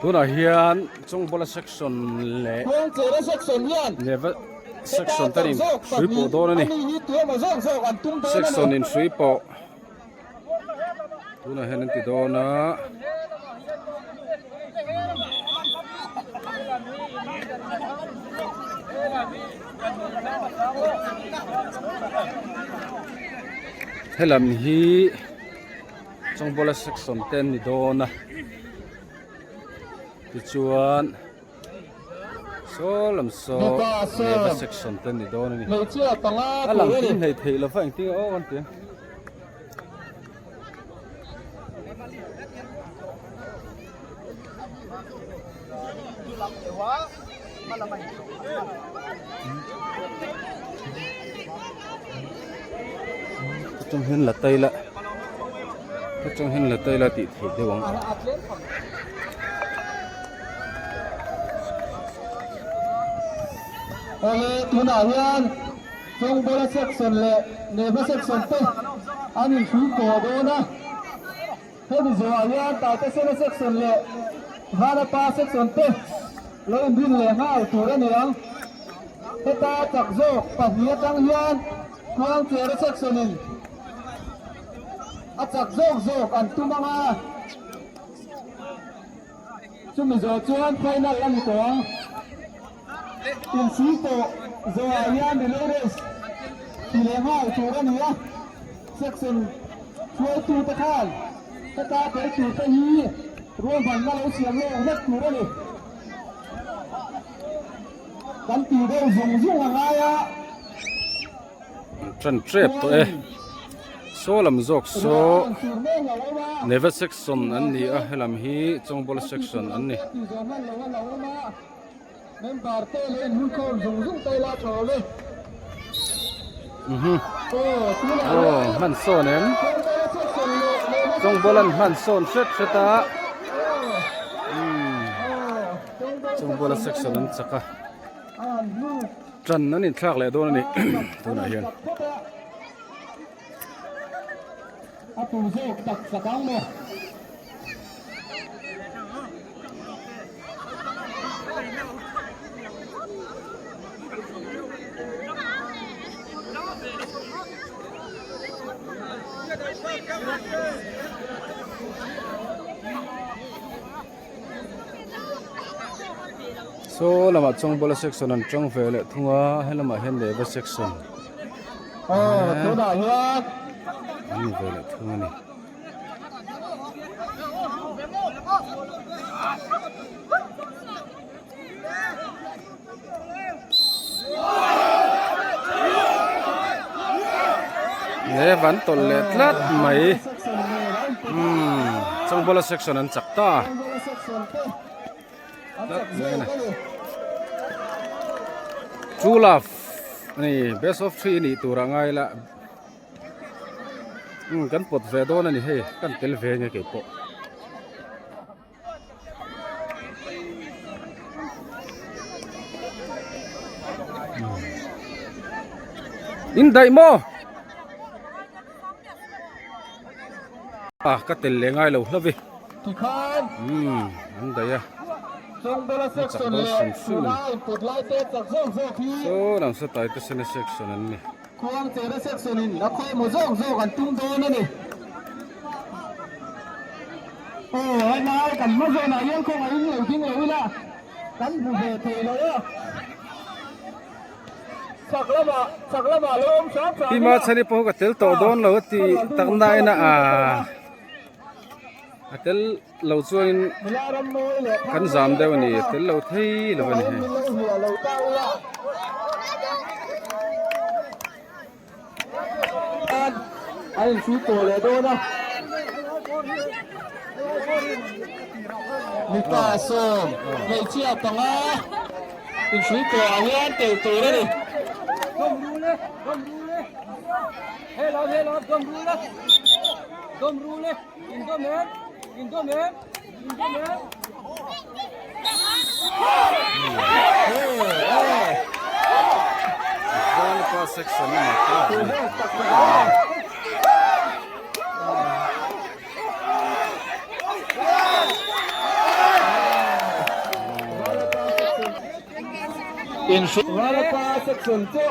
Tunah hian Chawngbawla section leh Neva section te an inhrui pawh dawn a ni. Section inhrui pawh tunah hian an ti dawn a. Helam hi Chawngbawla section te an ni dawn a tichuan saw lam saw Neva section te an ni dawn a ni a lang kim hlei theih lova engtin nge aw kan ti ang. Atang hian la taila atang hian la taila tih theih deuh ang. Awle tunah hian Chawngbawla section leh Neva section te an inhrui tawh dawn a. Hemi zawhah hian Taitesena section leh Vanapa section te lo inrin leh nghal tur a ni ang. Heta chak zawk pahnih atang hian Khuangchera section in a chak zawk zawk an tum ang a, chumi zawh chuan final a ni tawh ang. Insi tawh zawhah hian relay race ti leh nghal tur a ni a, section hruaitute khan heta tel turte hi ruahmanna lo siam lawk vek tur a ni. Kan ti deuh zung zung a ngai a. Tan tep tawh e. Saw lam zawk saw Neva section an ni a, helam hi Chawngbawla section an ni. Aw hman sawn em Chawngbawla an hman sawn hret hret a Chawngbawla section an chak a tan an inthlak leh dawn a ni tunah hian. A tu zawk tak tak ang maw? Saw lamah Chawngbawla section an tang ve leh thung a, he lamah hian Leva section an ni ve leh thung a ni. Leva an tawlh leh tlat mai umm Chawngbawla section an chak ta. True love ani best of three anih tur ah ngai ila umm kan pawt ve dawn ani hei kan tel ve nge kei pawh. In daih maw? Ah ka tel leh ngai lo hlauh i. Tikhan Umm an daih a. Chawngbawla An chak section dawn leh hrim hrim a tuna ni. input lai te chak zawk zawk hi Saw lam saw taite sena section an ni. Khuangchera section in a khawimaw zawk zawk an tum dawn a ni. Aw helai kan hma zawnah hian khawngaihin lo ding lo ila kan hmu ve thei lo a. Chak lamah chak lamah lo awm hram hram Pi Machhani pawh ka tel tawh dawn lo a ti tak nain a a tel lo chuanin kan zam deuh a ni a tel lo thei lo a ni hei. A inchhui tawh leh dawn a. Mipa sawm hmeichhia panga inchhui tawh ah hian tel tur a ni. Vanapa section a ni ta. Vanapa section chu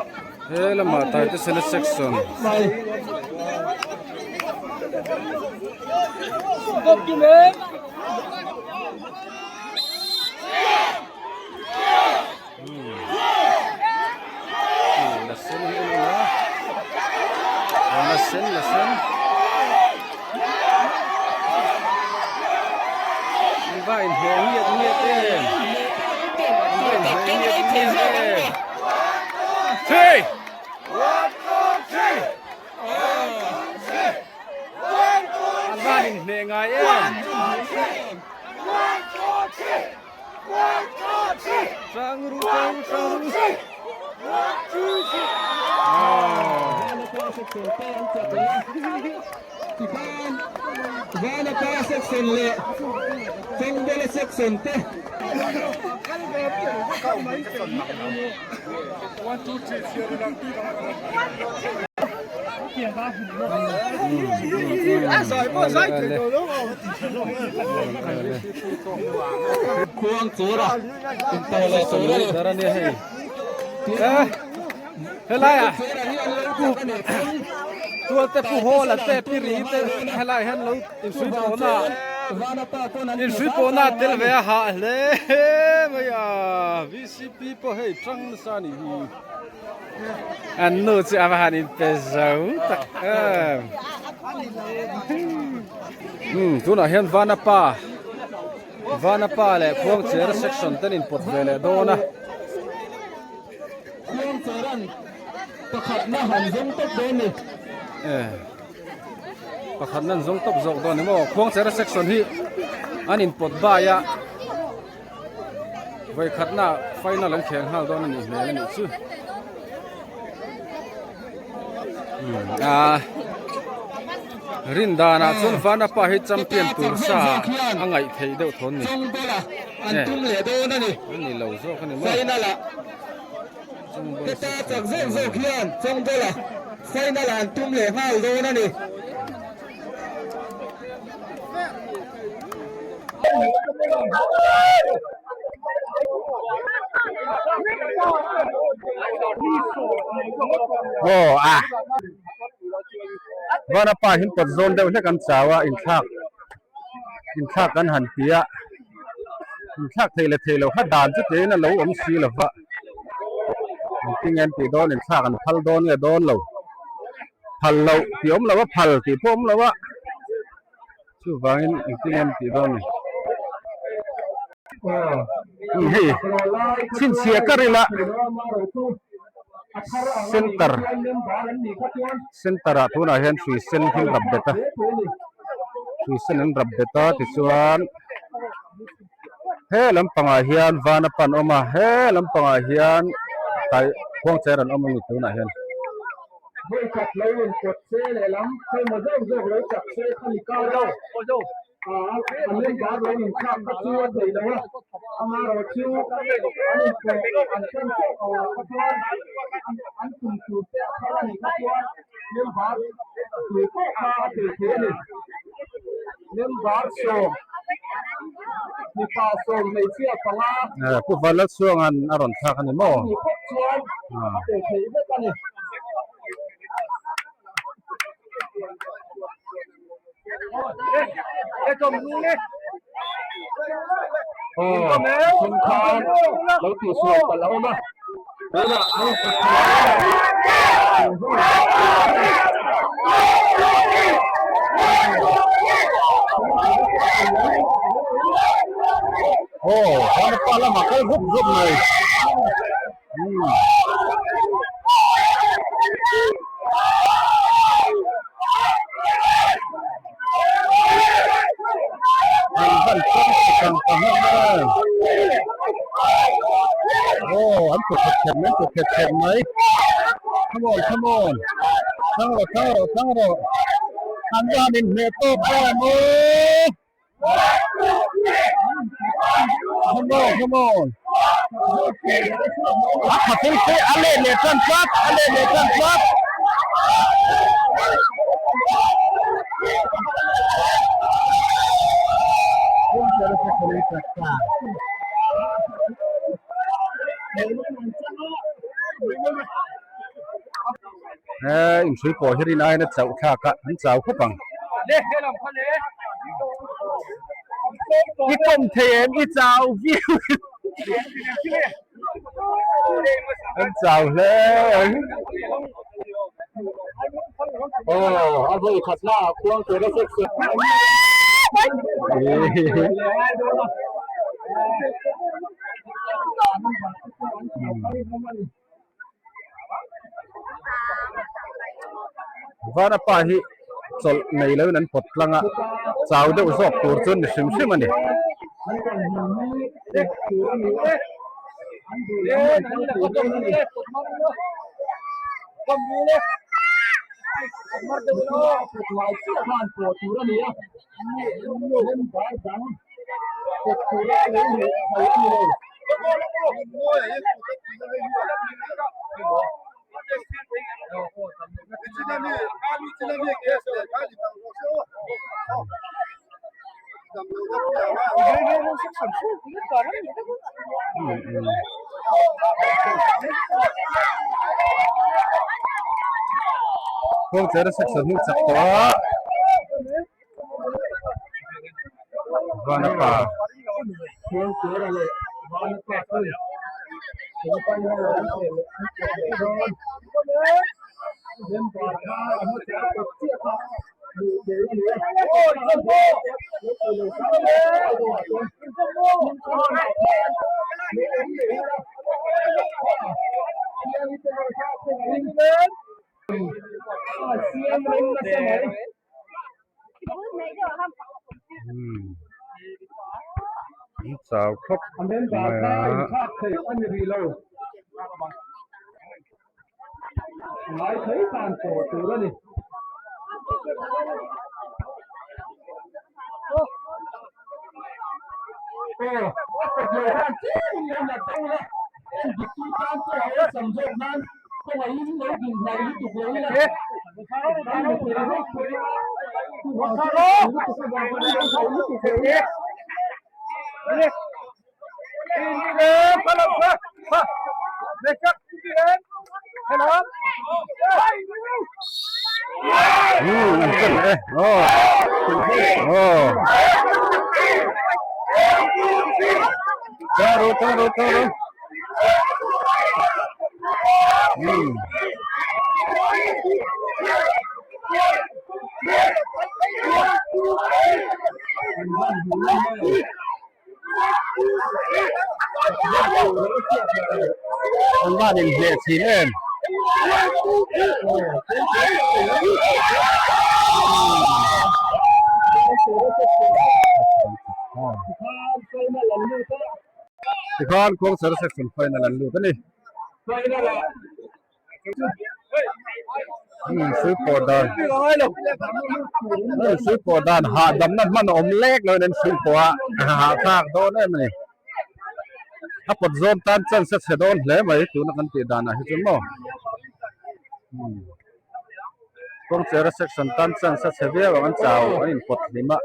He lamah Taitesena section. La sen hi en ila la sen la sen an va inheh ngiat ngiat em an va inheh ngiat ngiat em three an va inheh ngai em. Tang ru tang tang ru. Vanapa section leh Chawngbela section te. Khuang chura intawh leh tur a ni. Dar a nia hei. Eh, helai ah tualte pu hawl a te pi ri te helai hian lo insui pawhna insui pawhna tel ve a hah hle mai a VCP pawh hei tang nasa a nih hi. An nu chu a va han inpe zo tak em. Hmm, tunah hian Vanapa Vanapa leh Khuangcher section ten inpawt ve leh dawn a. Khuangcheran pakhatna han zawng tawp dawn ni. Eh, pakhatna an zawng tawp zawk dawn ni maw? Khuangchera section hi an inpawt bai a. Vawikhatna final an khel nghal dawn a nih hmel a nih chu. Rin danah chuan Vanapa hi champion tur sa a ngaih theih deuh thawn ni. An tum leh dawn a ni. A ni lo zawk a ni maw. Final ah heta chak zawk zawk hian Chawngbawla final ah an tum leh nghal dawn a ni. Aw a Vanapa hi pawt zawn deuh hlek an chau a inthlak inthlak an han ti a inthlak thei leh thei lo kha dan chu tiin a lo awm si lo va engtin nge an tih dawn inthlak an phal dawn nge dawn lo phal loh tih awm lo a phal tih pawh awm lo a. Chuvangin engtin nge an tih dawn ni? Umm hei chhinchhiah ka ril a center center ah tunah hian hrui sen hi an rap bet a hrui sen an rap bet a tichuan he lampangah hian van a pan awm a he lampangah hian tai khuangcher an awm a ni tunah hian. Vawikhat lo in pawt se lehlam hengmaw zawk zawk lo chak se kha ni kar a, a member lo in thlak kha chu a thei lo a, amaherawh chu an in pawh an ṭan tawh ko ah kha chuan an tum tur te a thar a nih kha chuan member tur pawh kha a thei thei a ni. Member sawm mipa sawm hmeichhia panga. Pu Vanlalchhuanga'n a rawn thlak a ni maw? Ani phawt chuan a pe thei vek a ni. Aw, thingkhan lo tihsual palh a awm a. Tunah an Aw, Vanapa lamah kal rup rup mai. An van tawng chi kang ta hlawm a. Aw, an tlu khat khat mai, an tlu khat khat mai. Come on, come on. Thang rawh, thang rawh, thang rawh. An van inhmeh tawk em aw. Come on, come on. A kha phei phei a let leh tan tlat, a let leh tan tlat. He inhrui pawh hi rin aiin a chauh thlak a an chau khawp ang. I kawm thei em i chau viau an chau hle ang. Aw a vawi khat na ah khuang tur a sek sek. Vana pa hi chawlh nei loin an pawt tlang a, chau deuh zawk tur chu ni hrim hrim a ni. Kawngchera section hi chak tawh a. Vanapa. An chau khawp mai a. An van inhleh thin em. Tikhan Kawngchar section final an lut a ni. Sui pawh dan sui pawh dan hahdamna hman a awm lek lo in an sui pawh a hahthlak dawn em a ni a pawt zawn tan chance a chhe dawn hle mai tuna kan tih danah hi chuan maw kawngchera section tan chance a chhe viau ang an chau an inpawt hlim a.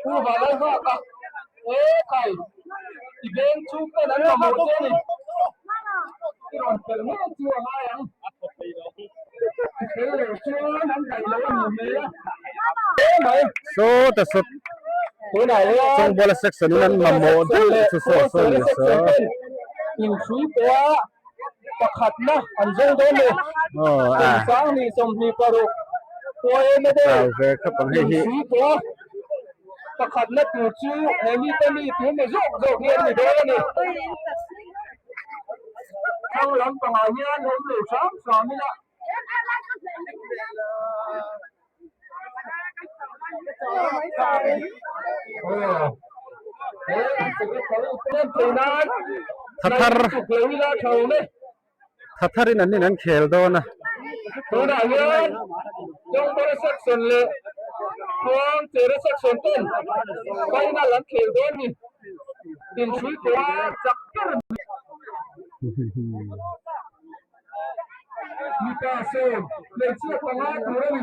Saw ta sawt Chawngbawla section in an mamawh deuh chu saw saw ni saw. Chau ve khawp ang hei hi. Pakhatna tur chu he mite mi tu emaw zawk zawk hi an ni dawn a ni. Thlang lampangah hian awm lo hram hram ila. Thathar Thatharin an in an khel dawn a. Tunah hian Chawngmawra section leh Khuangchera section ten final an khel dawn ni. Inhrui pawha chak ber mipa sawm hmeichhia panga tur a ni.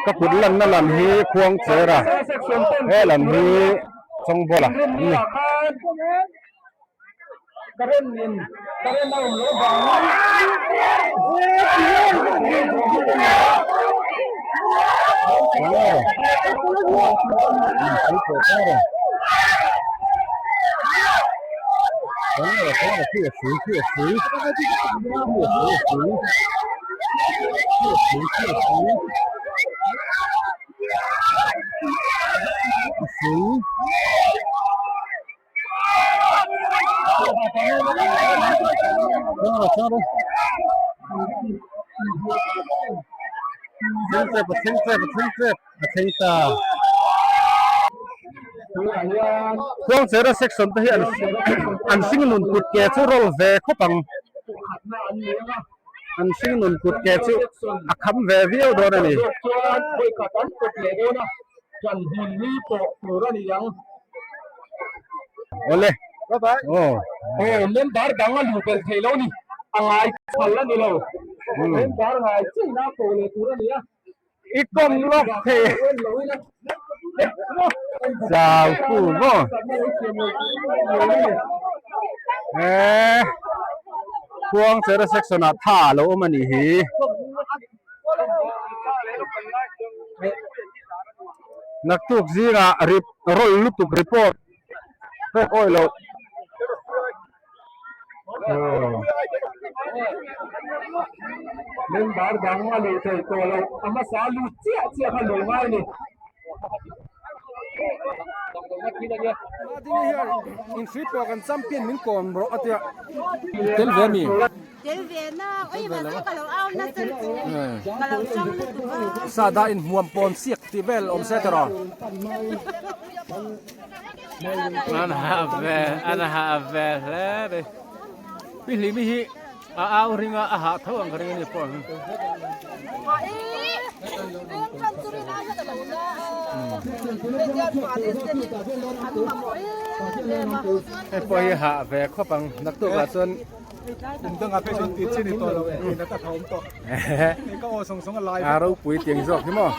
Ka kut lanna lam hi Khuangchera, he lam hi Chawngbawla a ni. Current in current a awm loh vangin Khuangchera section te hi an an hring nun kut ke chu roll ve khawp ang an hring nun kut ke chu a kham ve viau dawn a ni. Awle aw. Aw member dang a luh belh theih lo ni a ngai phal a ni lo member ngai chiah a ko leh tur a ni a. I kawm lawk thei chau fu maw he Khuangchera section ah tha a lo awm a nih hi. Naktuk zingah rip roll lutuk report pek awih loh. Member dang a luh thei tawh lo a hmasa lut chiah chiah kha luh ngai a ni. Inhrui pawh kan champion min kawm rawh a tia tel ve mi. Tel ve na oi ma chu ka lo au nasa lutuk ka lo chang lutuk a. Sada in hmuam pawn siak tih vel awm se tawh. An ha ve an ha ve hle mai pi hlimi hi a au ring a a hah tho ang ka ring a ni pawh hi. Hei pawh hi hah ve khawp ang naktuk ah chuan a ropui tiang zawk hi maw.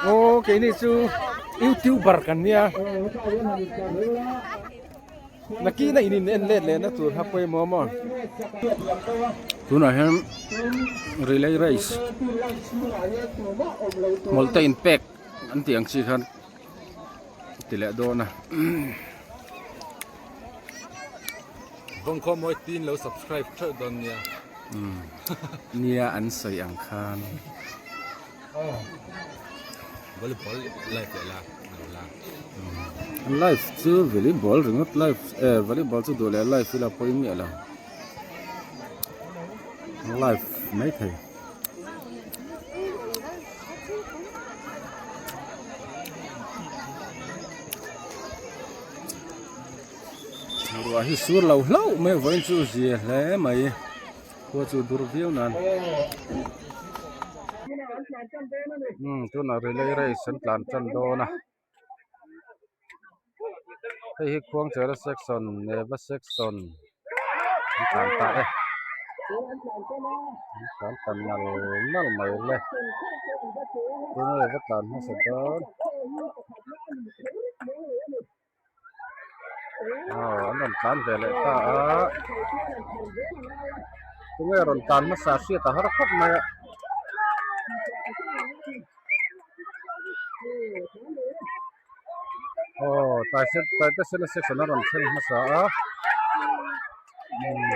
Aw keini chu youtuber kan nia nakina in in en let leh na tur kha pawimawh maw tunah hian relay race hmawlh te in pek an tih ang chi khan ti leh dawn a. Vawngkhawm mawi tin lo subscribe theuh dawn nia. Nia an sawi ang khan. Volleyball live leh la lo la. Live chu volleyball ringawt live eh volleyball chu duh leh live ila pawhin miah lo. Live mai thei. Ruah hi sur lo hlauh mai vawiin chu zia hle mai khua chu dur viau nan umm tunah relay race an tlan tan dawn a hei hi khuangchera section neva section an tlan ta e an tlan ta nal nal mai le tunge va tlan hmasa dawn. Aw an rawn tlan ve leh ta a tunge rawn tlan hmasa hriat a har khawp mai a. Aw taise taite sena section a rawn thleng hmasa a umm.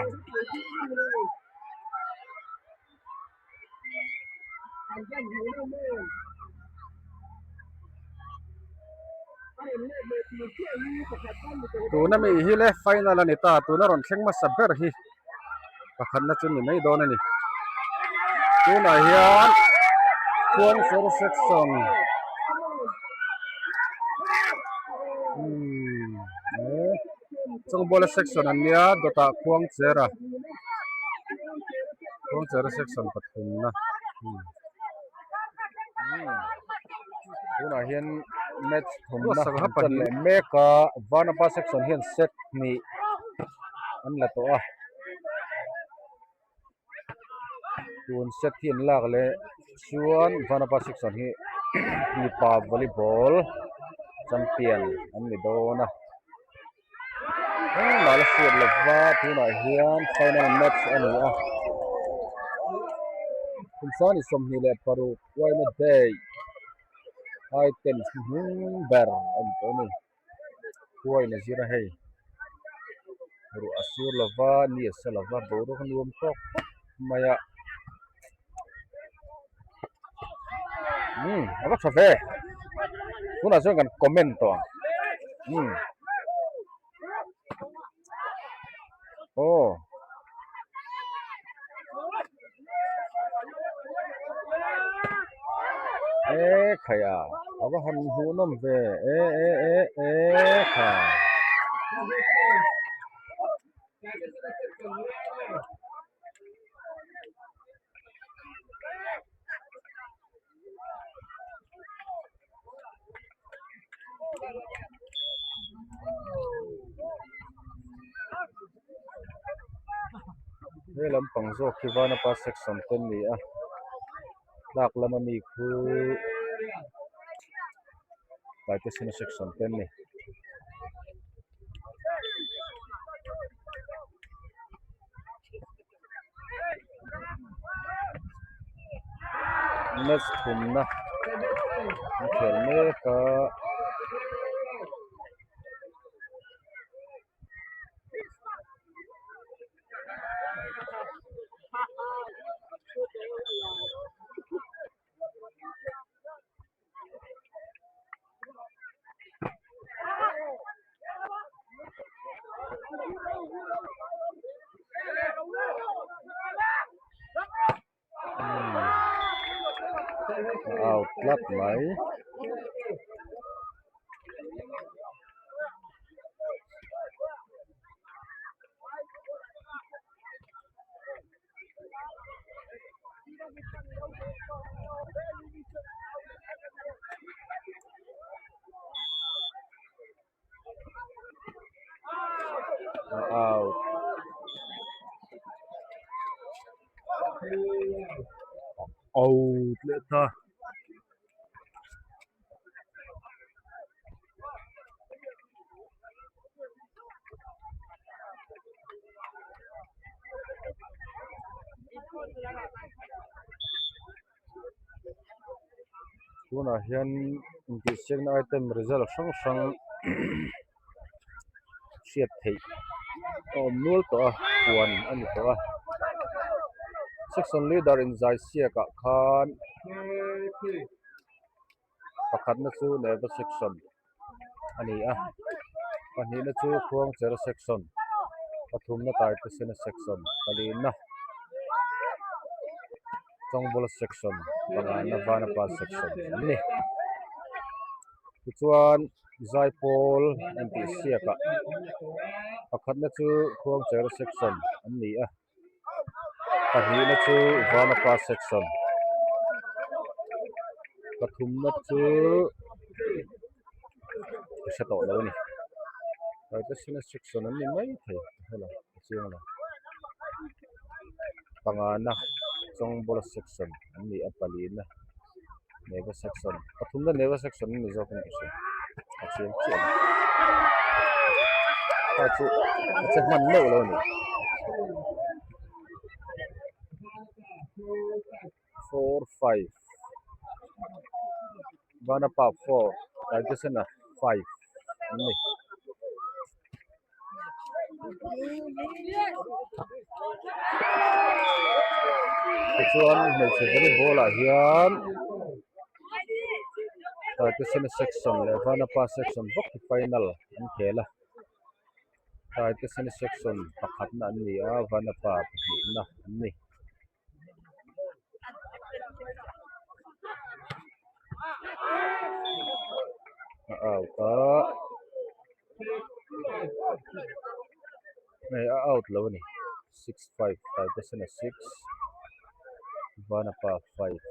Tuna mi hi le final a ni ta tuna rawn thleng hmasa ber hi pakhatna chu ni mai dawn a ni tunah hian khuangcher section umm chawngbawla section an nia dawtah khuangcher a. Kawngchera section pathumna tunah hian match thumna an tan leh mek a Vanapa section hian set hnih an la tawh a tun set hi an lak leh chuan Vanapa section hi mipa volleyball. Champion an ni dawn a. Engmah la hriat lova tunah hian final match a ni a. Kum sani 26 Yma Day items hnung ber a ni tawh a ni. Huain a zir a hei ruah a sur lova ni a sa lova boruak a nuam tawk khawp mai a umm a va tha ve tunah chuan kan comment tawh ang umm aw. E khai a a va han hmuh nawm ve e e e e kha. He lampang zawk hi Vanapa section te an ni a tlak lama mi khu Taitesena section te an ni. Match thumna an khel mek a. A out tlat mai. A out. Out leh ta. Tunah hian intihsiakna item result hrang hrang hriat theih a awm nual tawh a puan a ni tawh a section leader inzai siakah khan pakhatna chu lehva section a ni a pahnihna chu khuangchera section pathumna taitesena section palina chawngbawla section pangana vanapa section an ni tichuan zaipawl intihsiakah pakhatna chu khuangchera section an ni a. Pahnihna chu Vanapa section pathumna chu ka hre tawh lo a ni Taitesena section an ni maithei ka hre lo ka chiang lo pangana Chawngbawla section an ni a palina Neva section pathumna Neva section an ni zawk in ka hria ka chiang chiah lo kha chu ka che hman meuh lo a ni four five Vanapa four Taitesena five an ni. Tichuan hmeichhe volleyball ah hian Taitesena section leh Vanapa section bawk hi final an khel a Taitesena section pakhatna an ni a Vanapa pahnihna an ni. A out a hei a out lo a ni six five Taitesena six Vanapa five.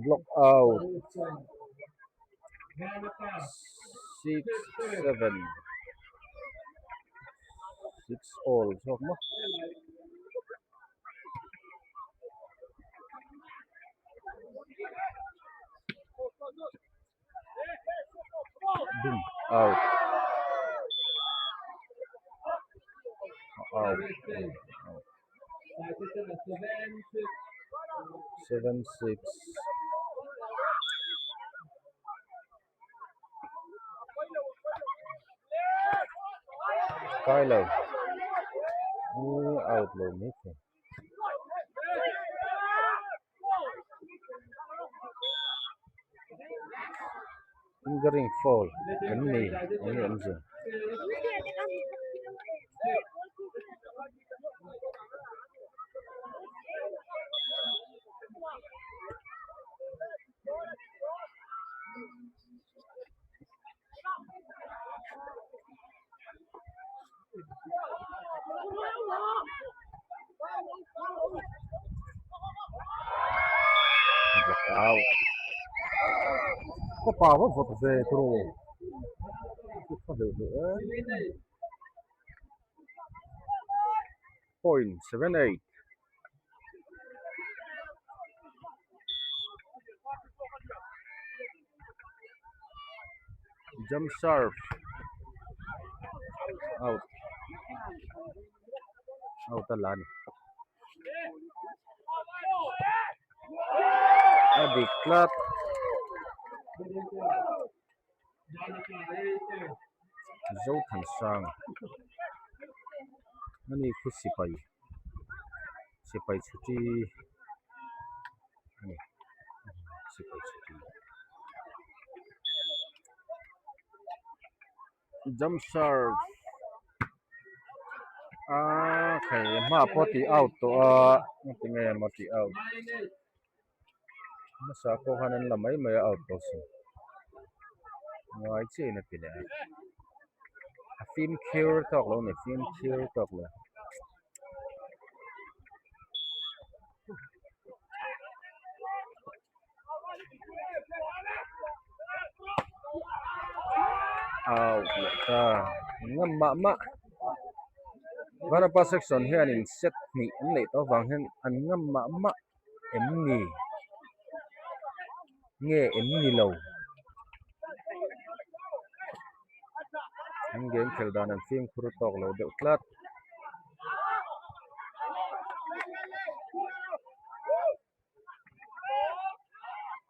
Block out six seven six all zawk maw. Dum out out out seven six kai lo out lo mai thei. Fingering foul an nei eng nge awmzia. Block out ka pa va vawt ve turu ka hleuh hleuh e point 78 Jump serve out out a la a ni a dik tlat. Zothansang ani khu sipai sipai chhuti ani sipai chhuti jump serve aa khai hmaah pawh a tih out tawh a engtinge maw a tih out. Hmasa pawh khan an la mai mai a out tawh si ngai chiah in a ti leh a a fimkhur tawk lo a ni fimkhur tawk lo. Out leh ta ngam mah mah Vanapa section hianin set hnih an neih tawh avang hian an ngam mah mah. Em ni? Nge em ni lo? An game khelh dan an fimkhur tawk lo deuh tlat.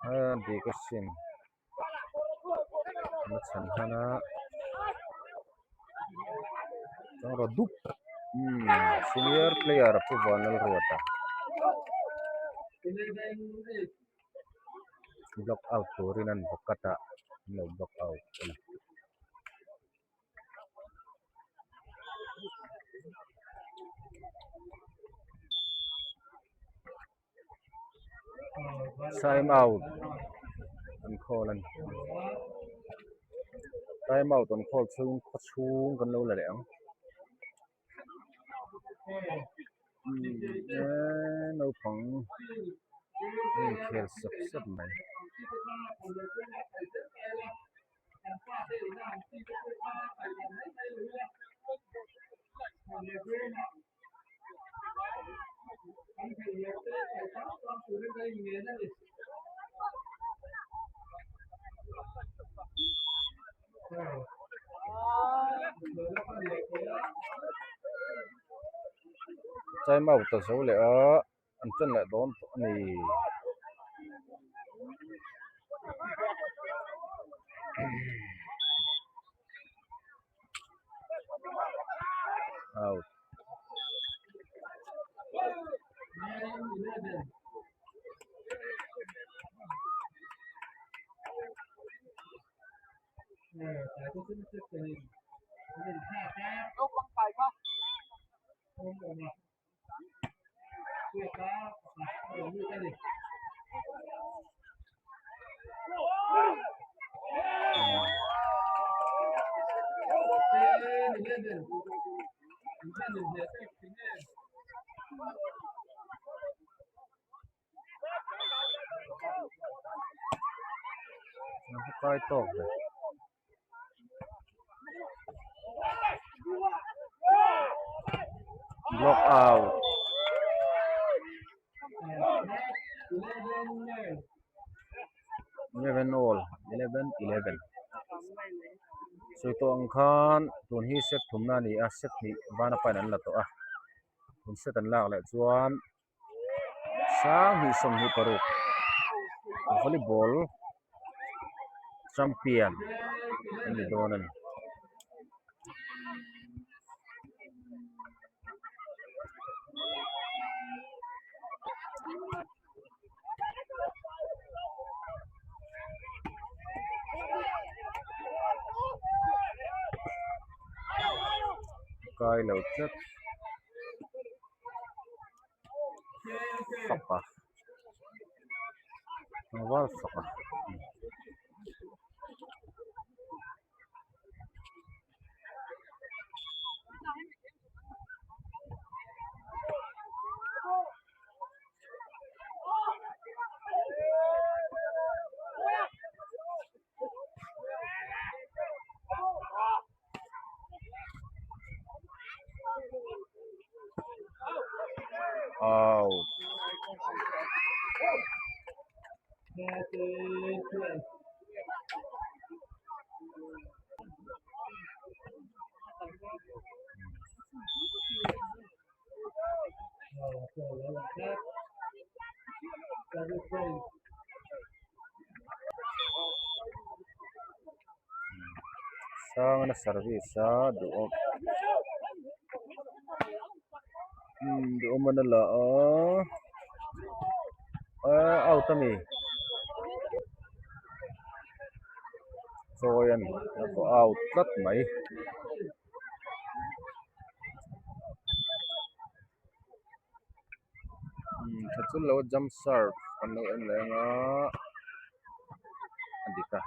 A dik asin. A chhan hman a chuan dup umm senior player pu Vanlalruata block out turin an vaw cut a an lo block out a ni. Time out an call a ni time out an call chhung khaw chhung kan lo la leh ang eee naupang a inkhel sap sap mai. Time out a zo leh a an ṭan leh dawn tawh a ni. Out. kai tawk ve. Block out. 11 all 11 11 sawi tawh ang khan tun hi set thumna a ni a set hnih vana pain an la tawh a tun set an lak leh chuan sang hnih 26 volleyball champion an ni dawn a ni. Kai lo tlat fak a tlangval fak a. Out. Sangana service a duhawm umm duhawm an la a ahh out a ni chawi a ni a ko out tlat mai. Umm tha chu lo jump serve kan lo en leh anga a dik a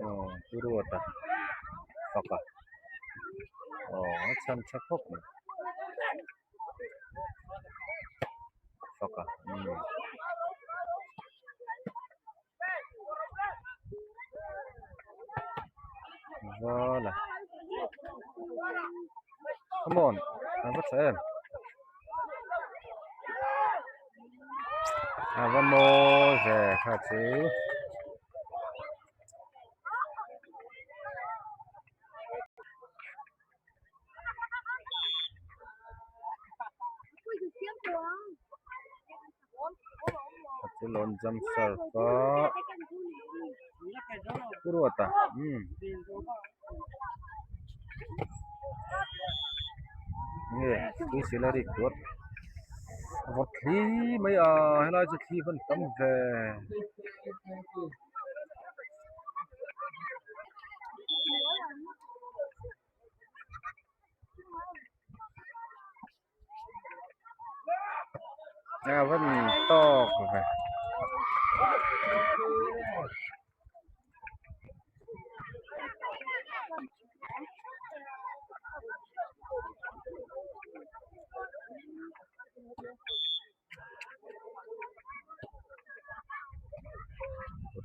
aw pu ruata faka aw a chhan tha khawp mai faka umm. Vala come on a va tha em a va mawi ve kha chu. Chu lawn jump serve a pu ruata umm nge tui sila rik tuar a vawt thli mai a helai chu thli hman tam ve. A van tawk ve.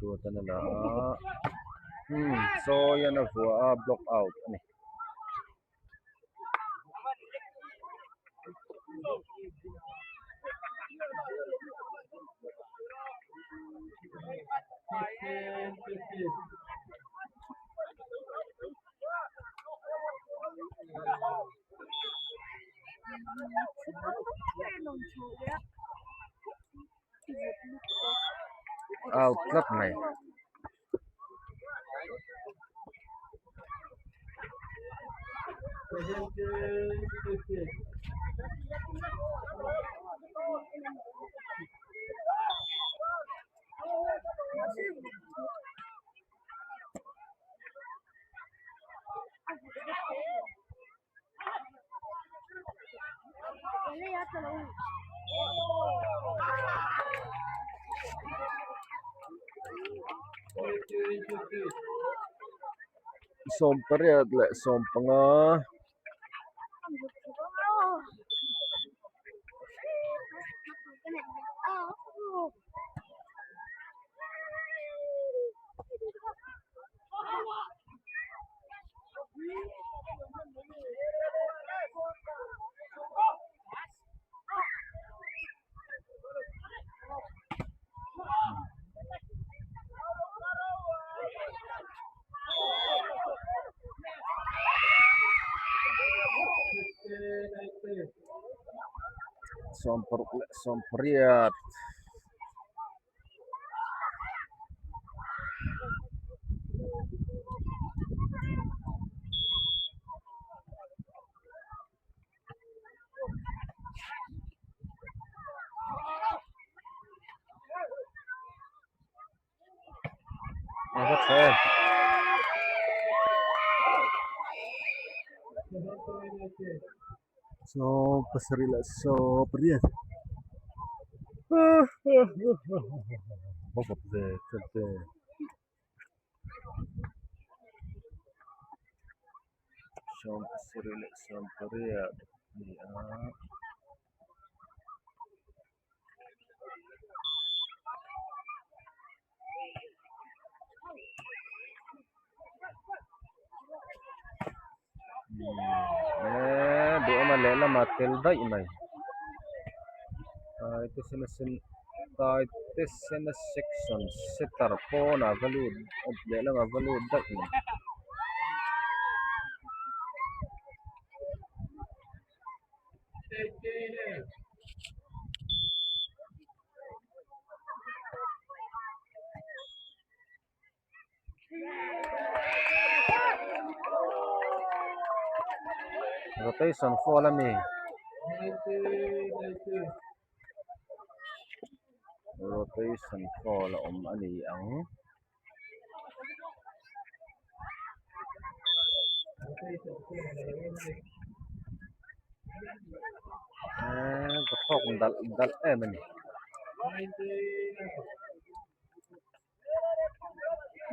Ruat an la a umm chawi an a vuah a block out a ni. Out tlat mai. Sawmpariat leh sawmpanga. Sawmparuk leh sawmpariat. A va tha em. Saw pasarih leh saw pariat va vawt ve tlat ve. Sawmpasarih leh sawmpariat a ni a. Eee duhawma lehlamah tel daih mai taitesena section setter pawnah va lut lehlamah va lut daih mai. Rotation fall a ni rotation fall a awm a ni ang. Eee ka thawk dalh dalh em a ni.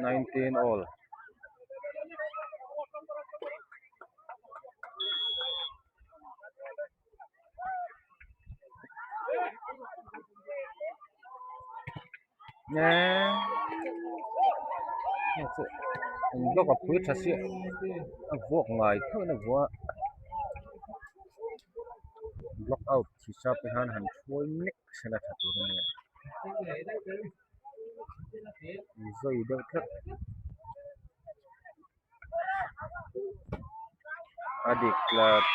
19 all. An block a pui tha sia a vuak ngai theuhin a vuah a block out chi sap te khan han hruai nek sela tha tur a nia an zui deuh tlat a dik tlat.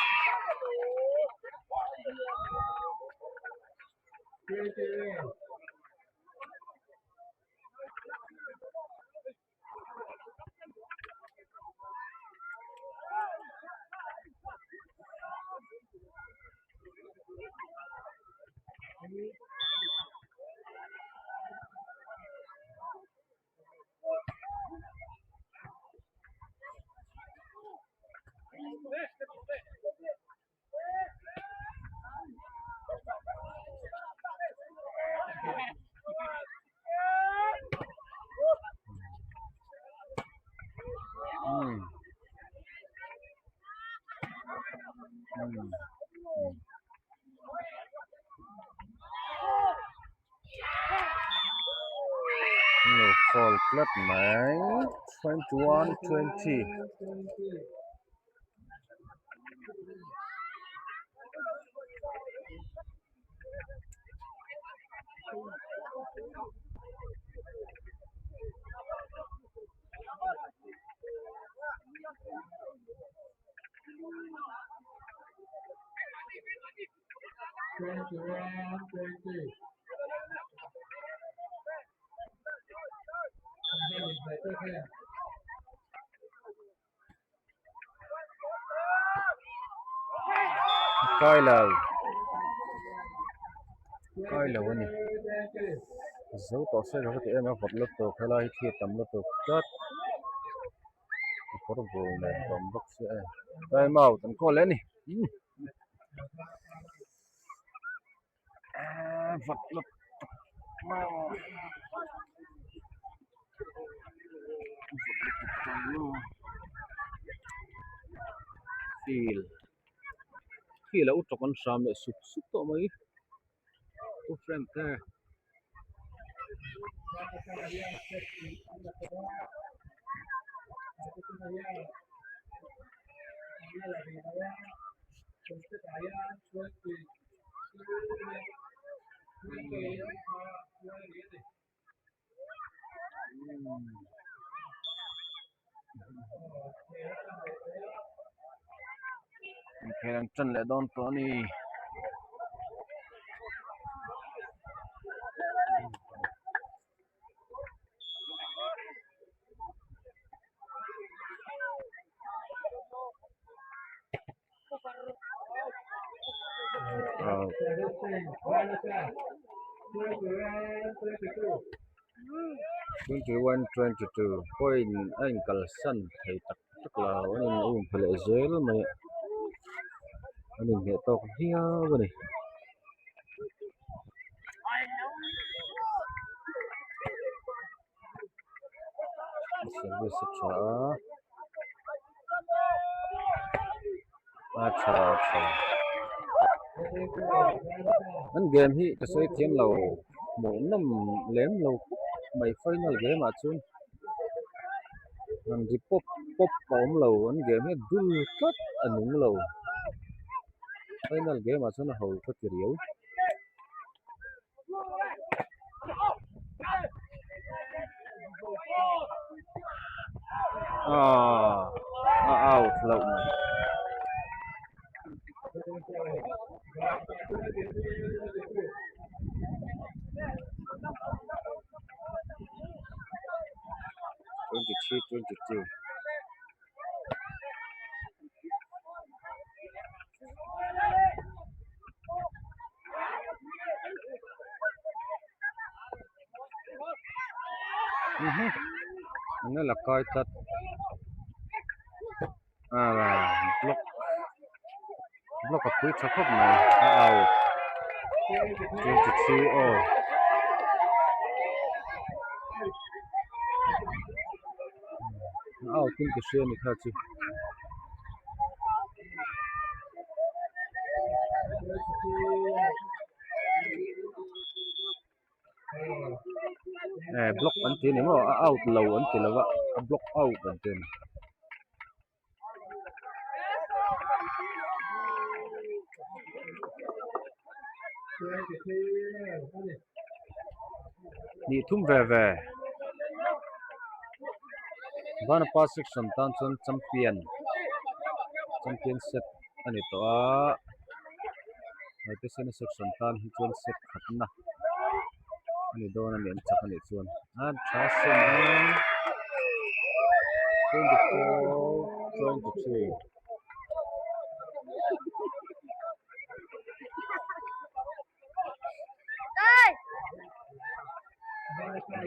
Foul tlat mai 21 20. Kai lo kai lo a ni zo tawh se ka ti em a vawt lutuk helai hi khi a tam lutuk tlat kawr bul nen a awm bawk sia e time out an call leh a ni vawt lutuk maw field field a utawk an hram leh sup sup tawh mai pu friend te. Inkhel an tan leh dawn tawh a ni. 21 22 point a inkalsan thei tak tak lo an in um pha leh zel mai a an inhneh tawk viau a ni. Service a tha a a tha a tha an game hi ka sawi thiam lo hmuh nawm lem lo khawp mai final game ah chuan an ri pawp pawp a awm lo an game hi a dul tlat a nung lo final game ah chuan a ho ka ti riau. Aaa a out loh mai. 23 22 Enge la kai tlat ah block block a pui tha khawp mai a out 23 aw. A out in ka hria a ni kha chu. Eh block an ti a ni maw a out lo an ti lo a a block out an ti a ni. Hnih thum ve ve Vanapa section tan chuan champion champion set a ni tawh a Taitesena section tan hi chuan set khatna a ni dawn a ni an chak a nih chuan a tha sen a 24 23.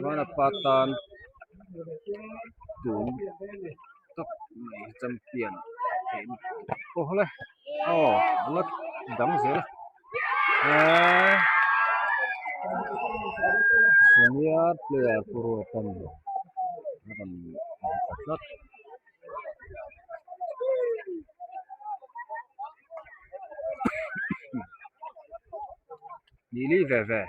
Vanapa tan tun tak mai hi champion aw hawlh e aw a la dang zel a eee senior player pu Ruatan a rawn ta tlat. Ni li ve ve.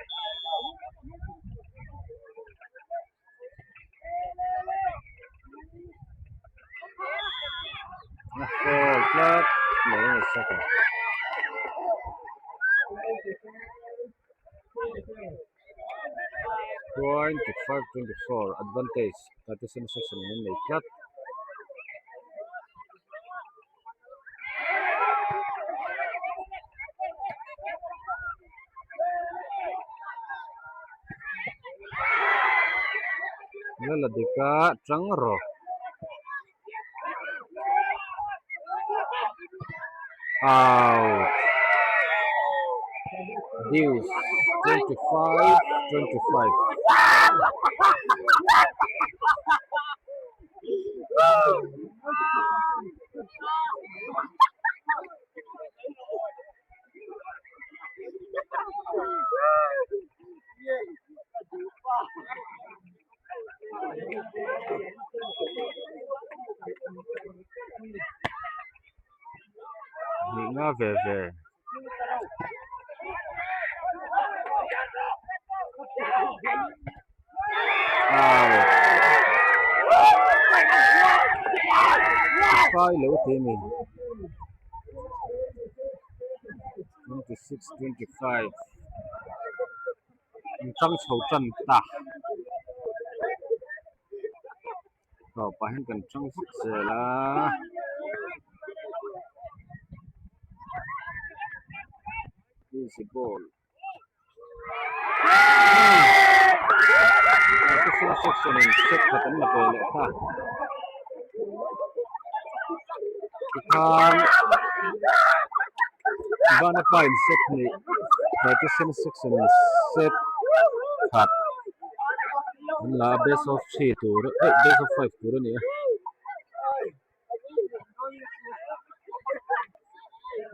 A foul tlat mai a ni second. 25 24 advantage 37 section an nei tlat. La dika tang rawh. Out. Deuce 25 25. Hnih nga ve ve. Out. Fai lo tih a ni 26 25 an tang chho tan ta tawpah hian kan tang vak zel a. Easy ball. Section in set khat an la ve leh ta tikhan Vanapa in set hnih Partition section in set khat an la a best of three tur eh best of five tur a ni a.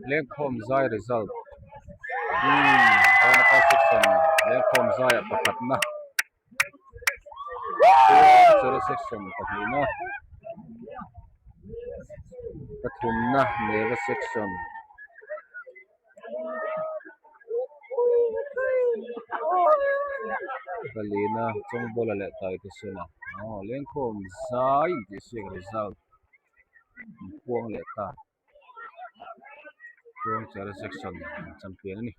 Lengkhawm zai result umm Vanapa section lengkhawm zaiah pakhatna Chawra section pahnihna pathumna Neva section. Palina Chawngbawla leh Taitesena aw lengkhawm zai intih siak result an puang leh ta Kawngchara section champion a ni.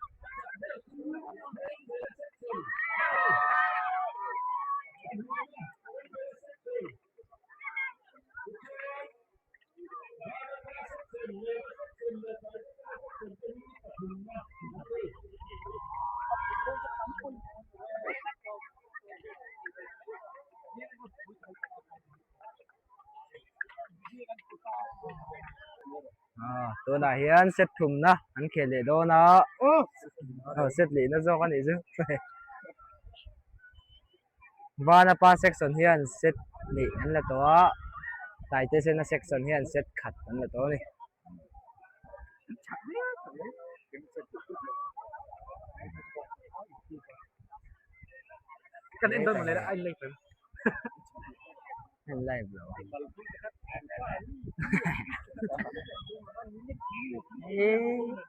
Tunah hian set thumna an khel leh dawn a aw set lehna zawk a nih chu Vanapa section hian set hnih an la tawh a Taitesena section hian set khat an la tawh a ni. En live lo a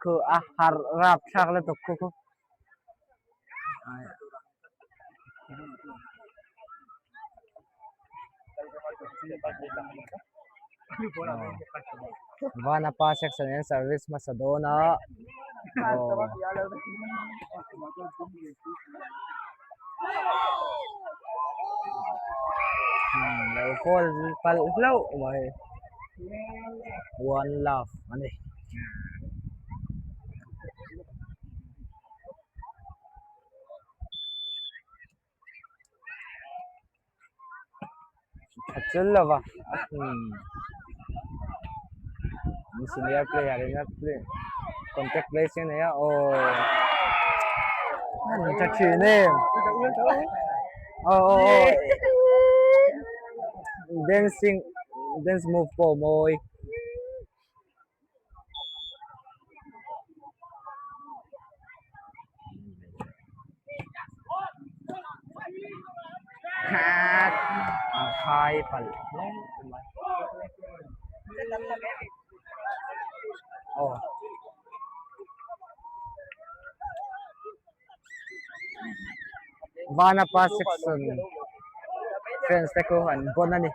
khu a har rap thlak lutuk khu khu. Vanapa section hian service hmasa dawn a aw lo call palh hlauh mai one love a ni. A chul lo va an senior player in a play contact place a nei a aw an tha thin em aw aw aw dancing dance move pawh mawi. A khai palh hle mai aw Vanapa section fans te khu an bawn a ni.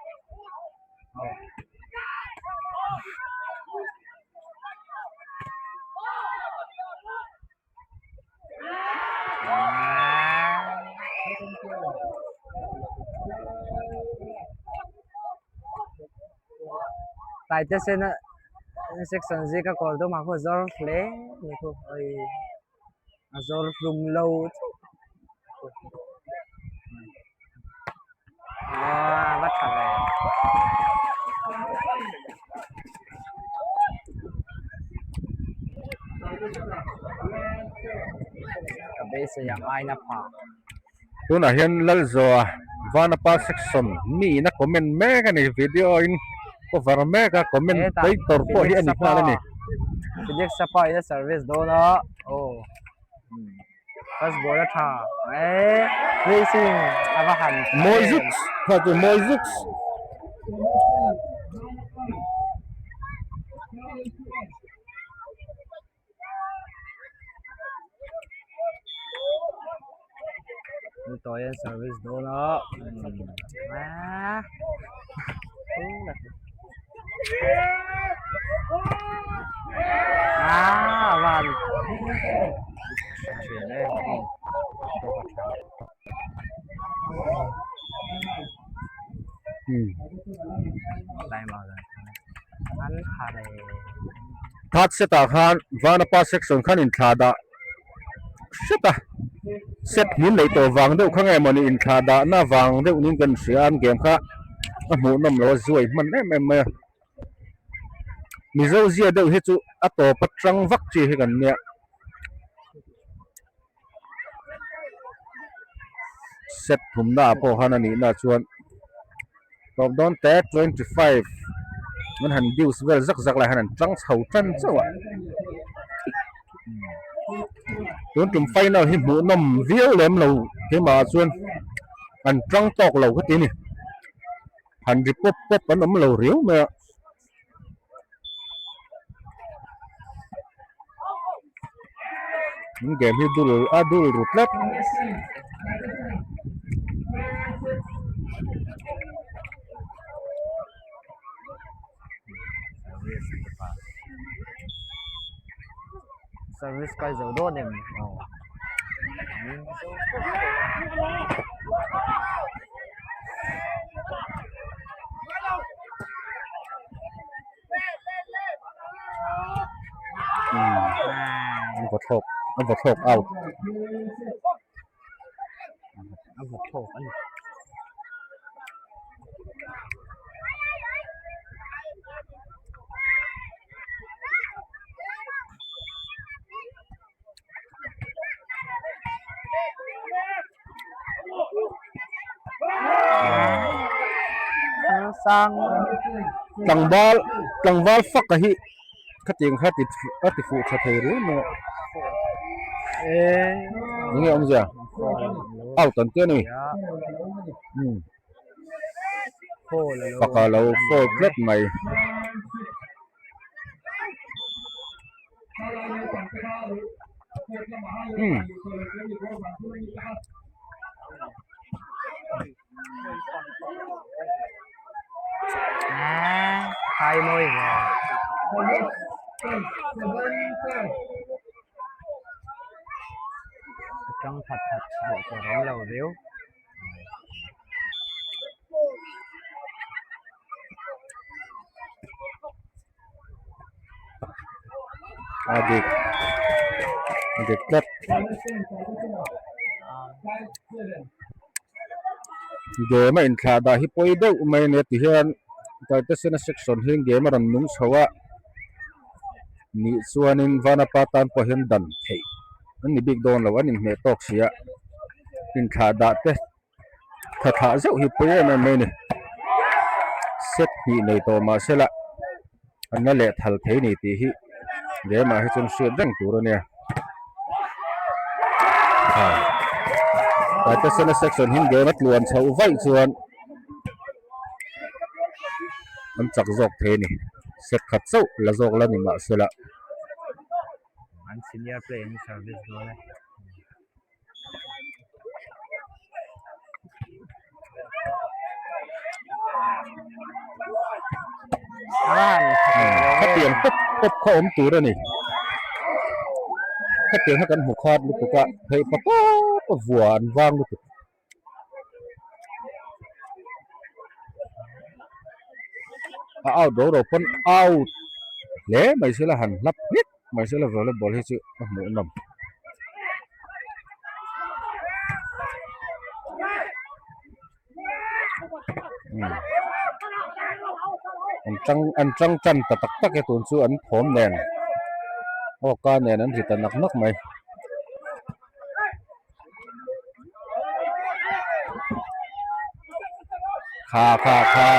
Taitesena section zika kawr dum ah khuan zawr hle ni khu a zawr hlum lo chauh a va tha ve ka beisei ang aina pha tunah hian Lalzoa Vanapa section mi in a comment mek a ni video in cover mek a comment paper pawh hi a ni nghal a ni. Felix Sapa in a service dawn a aw first ball a tha eh racing a va han mawi zuks kha chu mawi zuks. Tawi an service dawn a han tha thin e pawh a tha. Time out an tha reng. Third set ah khan Vanapa section khan inthlah dah hret a set hmun neih tawh vang deuh kha nge mawni inthlah dahna vang deuh niin kan hria a an game kha a hmuhnawm lo a zuai hman em em mai a Mizo zia deuh hi chu a tawp atang vak chi hi kan nia. Set thumna ah pawh khan a nihna chuan tawp dawn te 25 an han deuce vel zak zak lai han an tang chho tan chauh a tun tum final hi hmuhnawm viau lem lo keimah ah chuan an tang tawk lo ka ti a ni han ri pawp pawp an awm lo riau mai a. In game hi dul a dul ru tlat. Service kai zo dawn em aw. An vaw thlawk an vaw thlawk out. An vaw thlawk a ni. Tlangval tlangval fak a hi khatiang kha ti a ti fuh tha thei riau mai a eng nge awmzia out an tia ni umm fak a lo foul tlat mai. Umm. Tang that that hmuh tur a awm lo viau. A dik a dik tlat game a inthlah dah hi pawi deuh mai a nia ti hian Taitesena section hi game a rawn nung chho a nih chuanin Vanapa tan pawh hian dan theih an ni bik dawn lo an inhmeh tawk si a inthlah dah te. Tha thlah zeuh hi pawi em em mai a ni set hnih nei tawh mahse lah an la leh thal thei ni tih hi game ah hi chuan hriat reng tur a nia Taitesena section hi game a tluan chhoh vaih chuan an chak zawk thei a ni set khat chauh la zawk la ni mahse lah. An senior player in service dawn e. Khatiang pawp pawp kha awm tur a ni khatiang kha kan hmu khat lutuk a theih pa tawp a vua an vang lutuk. A out ro ro pawn out hle mai sela han hlap hnik mai sela volleyball hi chu a hmuhnawm. An tang an tang tan ta tak tak e tun chu an thawm nen awka nen an ri ta nak nak mai. Kha kha kha.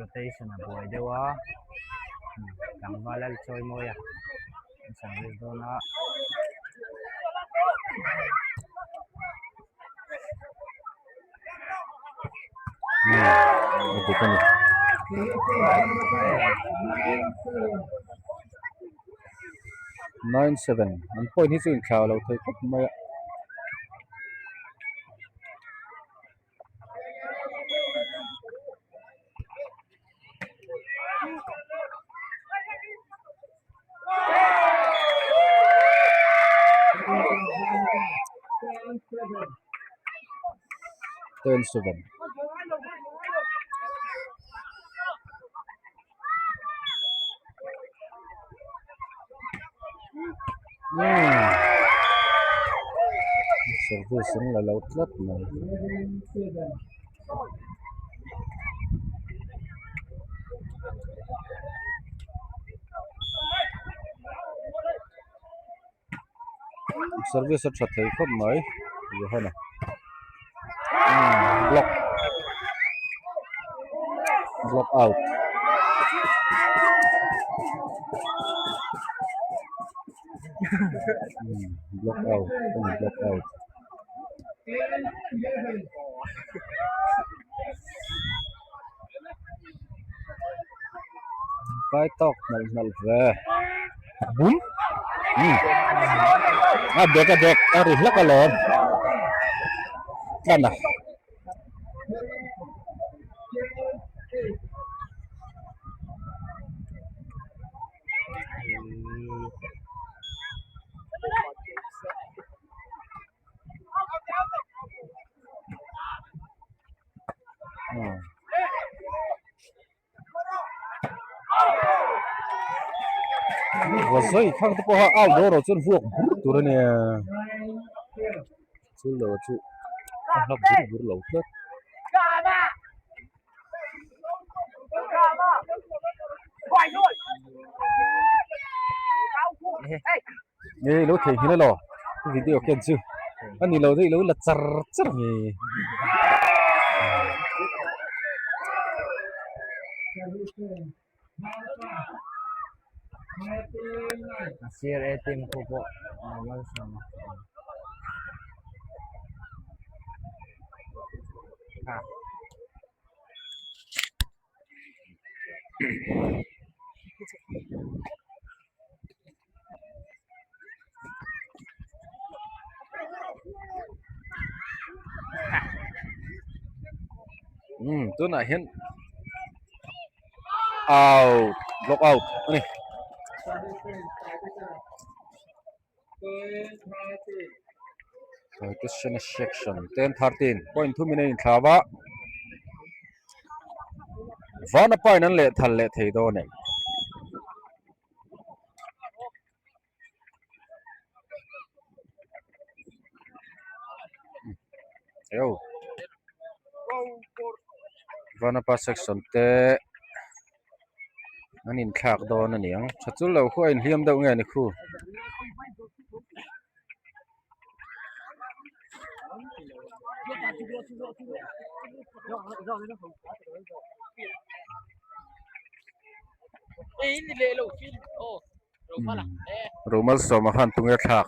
Rotation a buai deuh a tlangval a chawi mawi a an service dawn a. A dik a ni. Nine seven an point hi chu inthlau lo thei khawp mai a. Ten seven. Service an la lo tlat mai. Service a tha thei khawp mai Johana block block out block out a ni block out. Kai tawk hnalh hnalh ve bum umm a dek a dek a ri hlak alawm tlan a. Va sawi khang te pawh a out dawn erawh chuan vuak bur tur a nia chu lo chu a hlap bur bur lo tlat. Nge ilo theihnghilh elaw video khian chu a ni lo daih ilo la char char nge. A sir e team khu pawh normal sam a. Umm tunah hian out block out a ni. Section 10-13 point thumin a inthlau a Vanapa in an lehthal leh thei dawn em? Eo Vanapa section te an inthlak dawn a ni ang tha chu lo khu a inhliam deuh nge ni khu. Rumal sawma khan tunge thlak.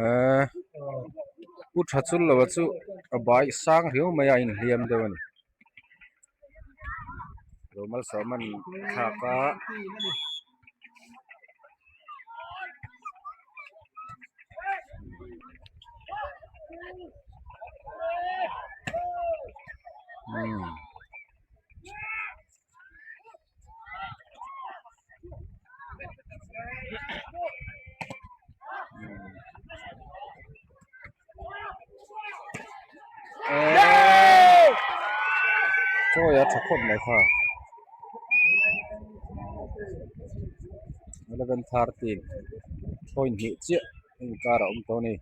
Ehh pu tha chul lo chu a bai sang riau mai a a inhliam deuh a ni. Rumal sawma an thlak a. Chawi a tha khawp mai kha 11:13 point hnih chiah a inkar a awm tawh a ni.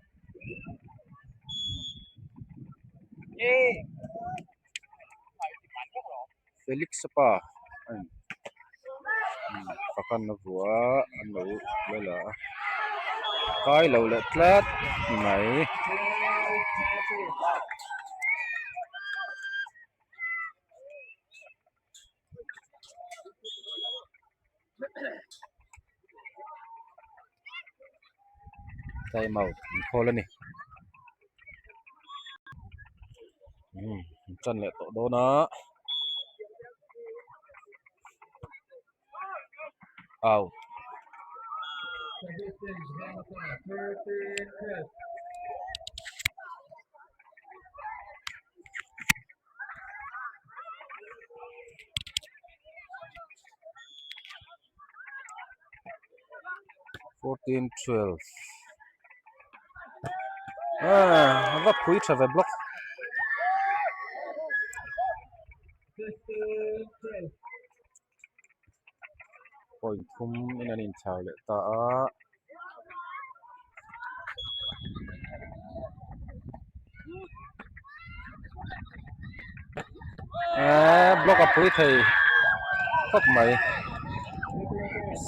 Felix a pa a in pakhat a vuah a an lo la la a kai lo leh tlat mai. Time out an call a ni. Umm an tan leh tawh dawn a. Out. 14 12 ah a va phui tha ve block point thum in an inchhar leh ta a. Eee block a pui thei khawp mai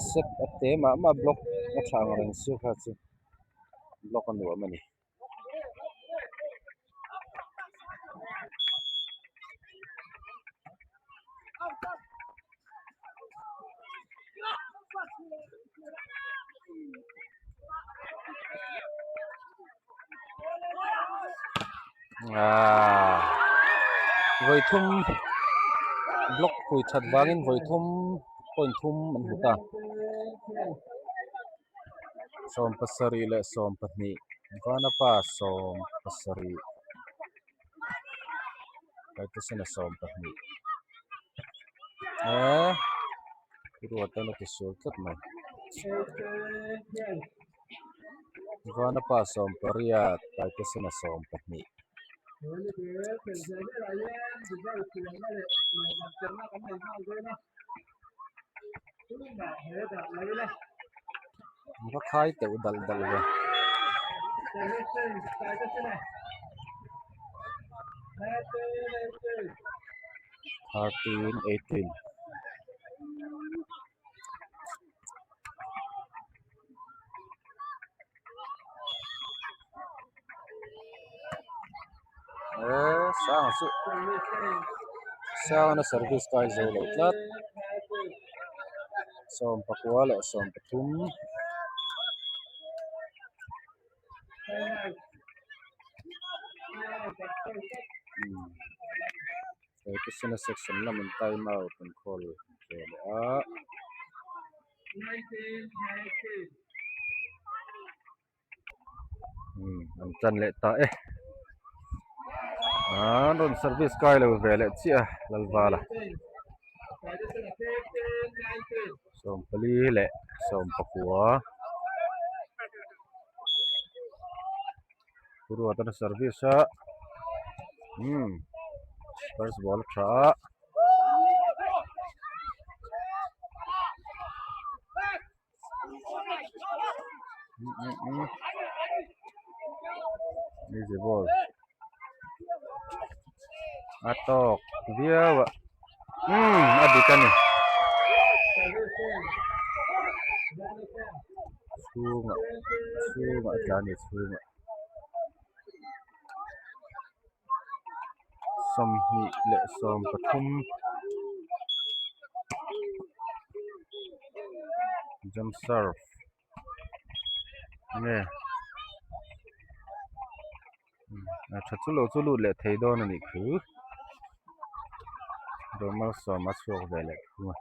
set a te mah mah block a tha ang reng chu kha chu block a nuam a ni. Aaa vawi thum block pui that vangin vawi thum point thum an hmu ta sawmpasarih leh sawmpahnih vanapa sawmpasarih Taitesena sawmpahnih eee ruat a ti sual tlat mai. Vanapa sawmpariat Taitesena sawmpahnih. Va khai teuh dalh dalh ve. 13 18 Eee sanga chu sangana service kai zo loh tlat sawmpakua leh sawmpathum. He kisena section lamin time out an call ve leh a. Umm an tan leh ta e an rawn service kai lo ve leh chiah a Lalvala sawmpali leh sawmpakua Ruatana service a umm first ball a tha a. Easy ball a tawk viau a umm a dik a ni chhungah chhungah a tla a ni chhungah sawmhnih leh sawmpathum jump serve nge a tha chu lo chu lut leh thei dawn a nih thu normal sawm a chhuak ve leh thung a.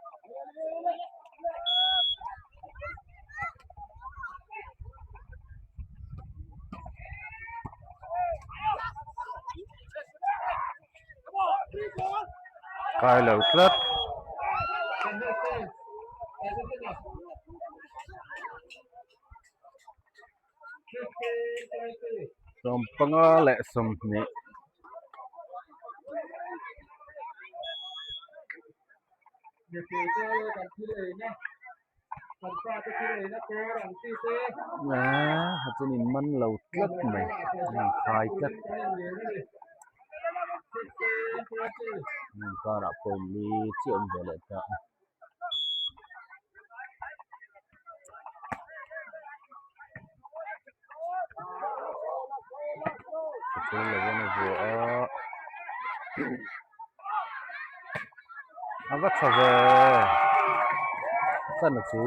Kai lo tlat. Sawmpanga leh sawmhnih. Aaa a chuan in man lo tlat mai a in khai tlat karah pawh mi chiah awm ve leh ta a. A va tha ve chana chu.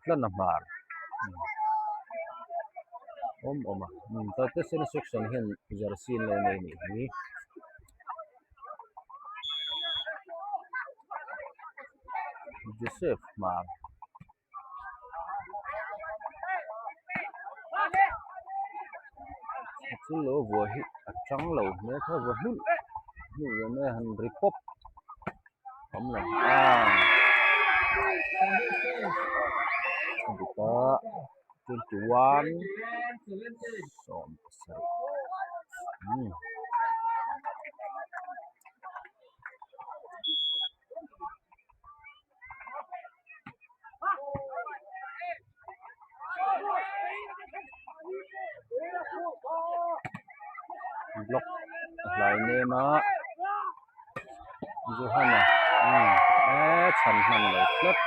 Tlana hmar awm awm a Taitesena section hian jersey an lo nei anih hi. Joseph hmar a chul lo vuah hi a tang lo hmel kha va hnulh hnulh ve mai a han ri pawp. Awm lo ah dik a 21 17 umm block a hlai nem a Johana umm eee chhan hman lo tlat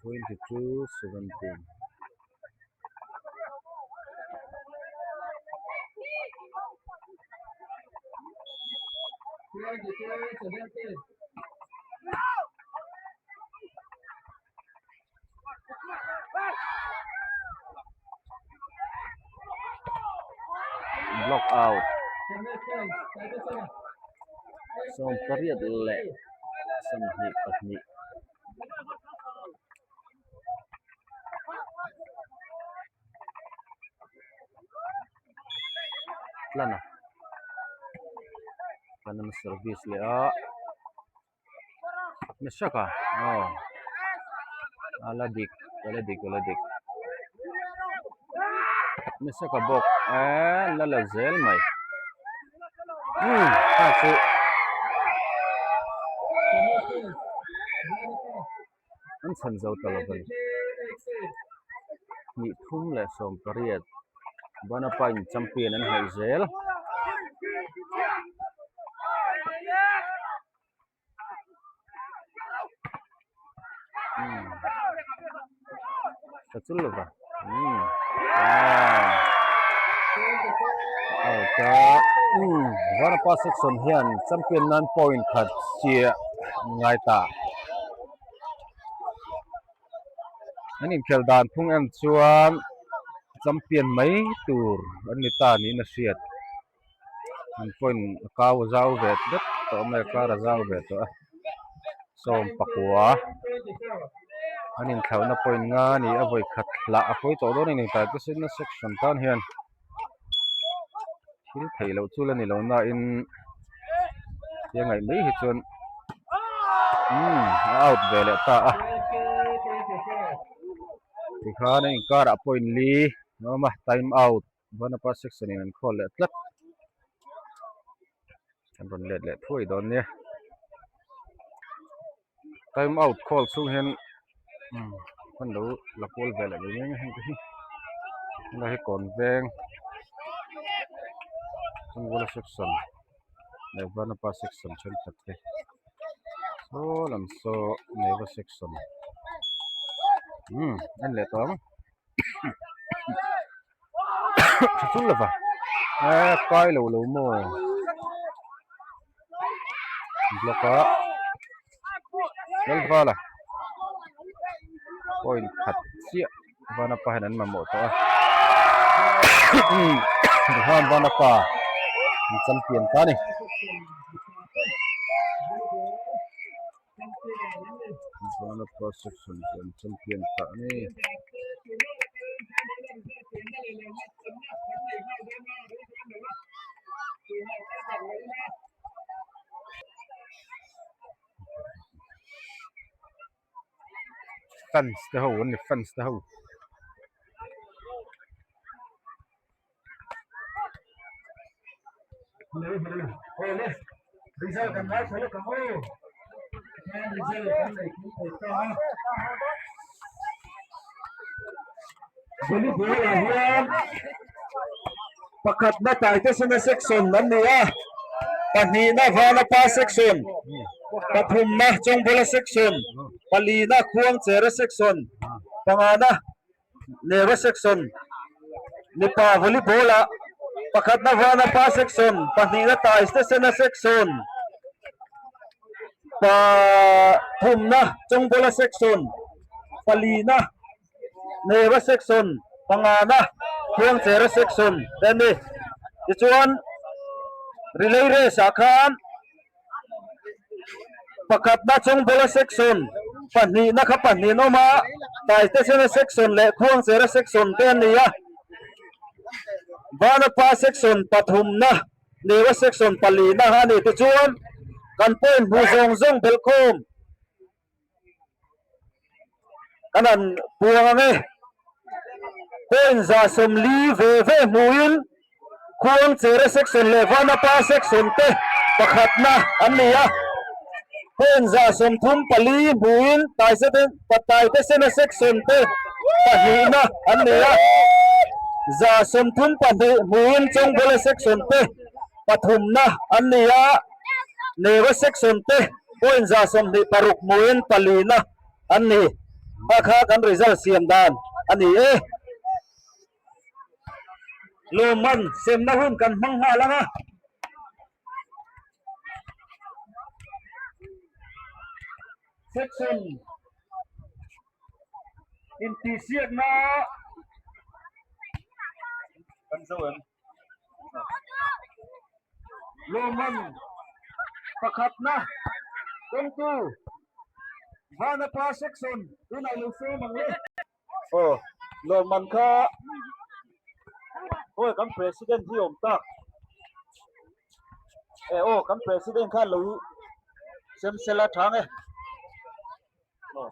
22 17. Block out 28 leh 22. Tlana tlana service leh a Mishaka aw a la dik a la dik a la dik Mishaka bawk eee la la zel mai umm kha chu. An chhan zo ta lo vang. Hnih thum leh 18 Bonaparte champion an hnaih zel. Umm ka chul lo va umm aaa out a umm Bonaparte section hian champion nan point khat chiah an ngai ta. An inkhelh dan phung em chuan champion mai tur an ni ta niin a hriat. An point a kau zau ve vek tawh mai a kar a zau ve tawh a 19 an inthlauhna point nga a ni a vawi khat hlah a pawi tawh dawn a ni taitesena section tan hian thil theih loh chu la ni lo na in tia ngaih mai hi chuan umm a out ve leh ta a tikhan a inkarah point li a awm a time out Vanapa section in an khawl leh tlat an rawn let leh thuai dawn nia time out call chhung hian umm kan lo la kual ve leh mai mai heng te hi helai hi kawn veng chungvela section leh Vanapa section thenkhat te saw lam saw Neva section umm en leh tawh ang. Tha chul lova eh kai lo lo maw block a Lalvala point khat chiah Vanapa hian an mamawh tawh a tihian Vanapa an champion ta a ni. Vanapa section chu an champion ta a ni. Fans te ho an ni fans te ho. Pakhatna Taitesena section an ni a, pahnihna Vanapa section, pathumna Chawngbawla section, palina Khuangchera section, pangana Neva section mipa volleyball ah pakhatna Vanapa section pahnihna Taitesena section. Pathumna Chawngbawla section, palina Neva section, pangana Khuangchera section te a ni. Tichuan relay race ah khan pakhatna Chawngbawla section, pahnihna kha pahnih an awm a, Taitesena section leh Khuangchera section te a ni a. Vanapa section pathumna Neva section palina a ni tichuan kan point hmuh zawng zawng belhkhawm kan han puang ang e. Point 140 ve ve hmuhin Khuangchere section leh Vanapa section te pakhatna an ni a. Point 34 hmuhin Taitesena section te pahnihna an ni a. 32 hmuhin Chawngbawla section te pathumna an ni a. Neva section te point 26 hmuhin palina an ni. Kha kha kan result siam dan a ni e. Lawmman semna hun kan hmang nghal ang a. Section intihsiakna kan zo em? Lawmman pakhatna kawngtu Vanapa section tunah lo sawm ang le. Aw lawmman kha awi kan president hi awm tak e aw kan president kha lo sem sela tha nge. Aw.